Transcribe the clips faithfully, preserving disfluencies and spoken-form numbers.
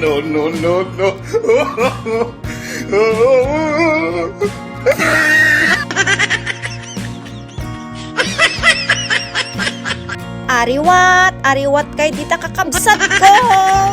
No, no, no, no. Ariwat, ariwat kay dita kakabsat ko.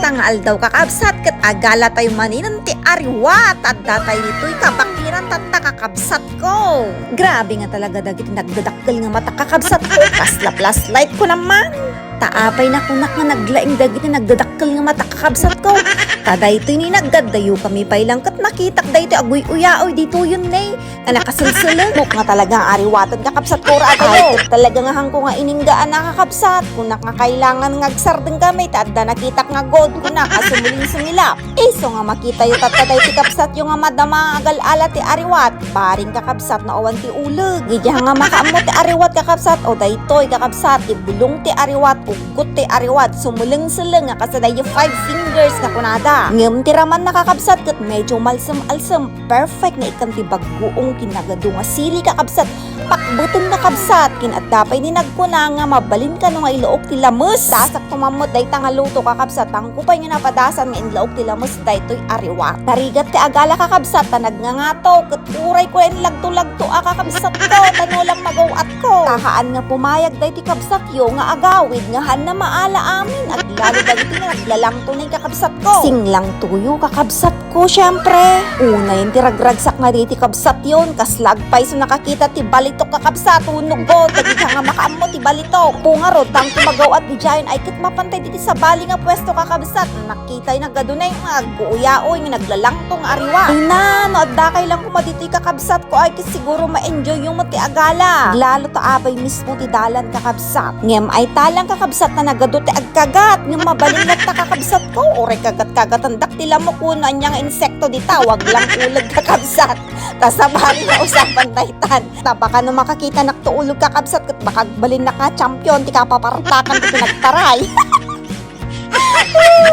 Ta nga aldaw kakabsat, ket agala tayo maninen ti ariwat. Adda tayo ditoy kabakiran tatta kakabsat ko. Grabe nga talaga dagiti nagdadakkel nga mata kakabsat ko. Kasla flashlight ko naman. Ta apay nakunak nga naglaing dagiti nagdadakkel nga mata kakabsat ko. Ta daytoy ni nagdaddayo kami pay lang ket nakitak daytoy aguy-uyaoy ditoyon ne. Nga nakaselseleng. Buk nga talaga nga ariwaten kakabsat ko ra adayo. Ay, ket talaga nga hangko nga ininggaan a kakabsat. Kunak nga kailangan nga agsardeng kami ta adda nakitak nga gold kunak a sumilin-sumilap. Isu nga makitayo tatta daytoy kabsatyo nga madama nga agal-ala ti ariwat. Bareng kakabsat no awan ti uleg. Idiay nga makaammo ti ariwat kakabsat o daytoy kakabsat ti bulong ti ariwat, uggot ti ariwat, sumuleng-seleng nga kasla daytoy five fingers nga kunada. Ngem ti ramanna kakabsat ket medyo malsem-alsem. Perfect nga ikkan ti bagguong kinagadu nga sili kakabsat. Pakbeten kakabsat, ken adda pay ni nagkuna nga mabalin kano nga ilaok ti lames. Dasak tumammet dayta nga luto kakabsat, hangko pay nga napadasan nga inlaok ti lames daytoy ariwat. Narigat ti agala kakabsat, ta nagngangato, ket uray ko la inlagto-lagto a kakabsat ko, ta no lang magaw-at ko. Tahaan nga pumayag daytoy kabsatyo nga agawid nga haanna maala amin, aglalo dagiti nga naglalangto nay kakabsat ko. Singlangtoyo kakabsat ko, siempre. Unayen ti ragragsak nga daytoy kabsatyon, kasla agpayso nakakita ti balitok kakabsat, unoggo, dagiti nga makaammo ti balitok. Pungarod, dangko magaw-at idiayen ay ket mapantay diti sabali nga puesto kakabsat. Nakitay nagadu nay nga agguuyaoy nga naglalangto nga ariwa. Ay na, no adda kay lang koma ditoy kakabsat ko ay ket siguro ma-enjoy yo met ti agala. Lalo ta apay mismo ti dalan kakabsat. Ngem ay ta lang kakabsat ta nagadu ti agkagat. Ngem mabalin latta kakabsat ko. Uray kagat-kagatandak ti lamok wenno ania nga insekto dita. Wag lang uleg kakabsat. Ta sabali nga usapan daytan. Ta baka no makakitanak to uleg kakabsat ket baka agbalinnak nga champion ti kapapartakan ti pinagtaray.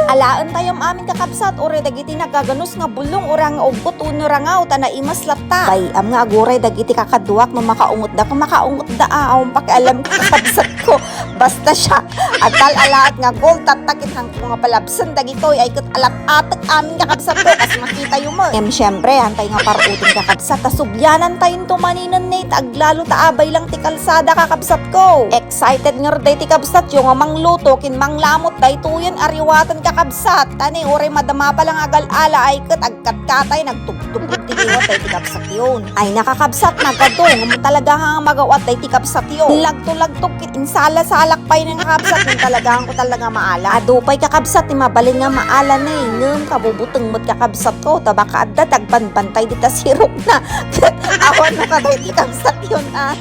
Alaentayo amin kakabsat, uray dagiti nagaganus nga bulong, uray nga uggot wenno rangaw, ta naimas latta. Bay-am nga aguray dagiti kakaduak no makaungotda, ket makaungotda a, awan pakialam kakabsat ko. Basta siak, adda alaat nga gold, tatta ket hangko nga palabsen dagitoy, ay ket alat-atek amin kakabsat ko, kas makitayo met. Ngem siempre, haantay nga par-uten kakabsat, ta sublianantayo to maninen ne, ta aglalo ta abay lang ti kalsada kakabsat ko. Excited ngarud daytoy kabsatyo nga mangluto ken manglamot daytoyen ariwaten kakabsat. Ta ne, uray madama pa lang agal-ala ay ket agkatkatay, nagtubtubod ti liwat daytoy kabsatyon. Ay na kakabsat, nagadu, ngem talaga nga magaw-at daytoy kabsatyo. Lagto-lagto ket insala-salak pay nga kakabsat, ngem talaga ko talaga maala. Adu pay kakabsat ti mabalin nga maala ne, ngem kabubuteng met kakabsat ko, ta baka adda ti agbanbantay dita sirokna. Awan no kadaytoy kabsatyon, a.